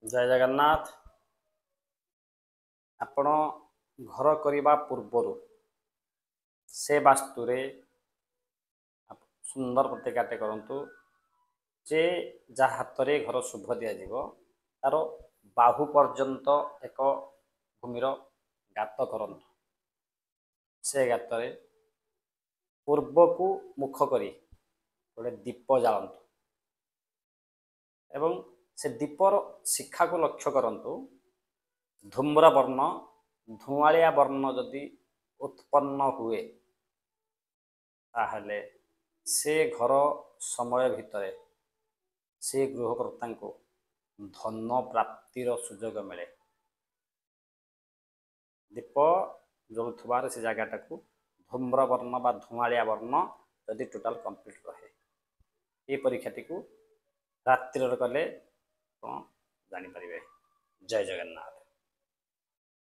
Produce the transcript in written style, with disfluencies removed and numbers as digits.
ଜୟ ଜଗନ୍ନାଥ। ଆପଣ ଘର କରିବା ପୂର୍ବରୁ ସେ ବାସ୍ତୁରେ ସୁନ୍ଦର ପ୍ରତିକାରଟେ କରନ୍ତୁ ଯେ ଯାହା ହାତରେ ଘର ଶୁଭ ଦିଆଯିବ, ତାର ବାହୁ ପର୍ଯ୍ୟନ୍ତ ଏକ ଭୂମିର ଗାତ କରନ୍ତୁ। ସେ ଗାତରେ ପୂର୍ବକୁ ମୁଖ କରି ଗୋଟେ ଦୀପ ଜାଳନ୍ତୁ ଏବଂ ସେ ଦୀପର ଶିଖାକୁ ଲକ୍ଷ୍ୟ କରନ୍ତୁ। ଧୂମ୍ର ବର୍ଣ୍ଣ, ଧୂଆଁଳିଆ ବର୍ଣ୍ଣ ଯଦି ଉତ୍ପନ୍ନ ହୁଏ, ତାହେଲେ ସେ ଘର ସମୟ ଭିତରେ ସେ ଗୃହକର୍ତ୍ତାଙ୍କୁ ଧନ ପ୍ରାପ୍ତିର ସୁଯୋଗ ମିଳେ। ଦୀପ ଜଳୁଥିବାର ସେ ଜାଗାଟାକୁ ଧୂମ୍ର ବର୍ଣ୍ଣ ବା ଧୂଆଁଳିଆ ବର୍ଣ୍ଣ ଯଦି ଟୋଟାଲ କମ୍ପ୍ଲିଟ୍ ରହେ, ଏ ପରୀକ୍ଷାଟିକୁ ରାତ୍ରିରେ କଲେ ଆପଣ ଜାଣିପାରିବେ। ଜୟ ଜଗନ୍ନାଥ।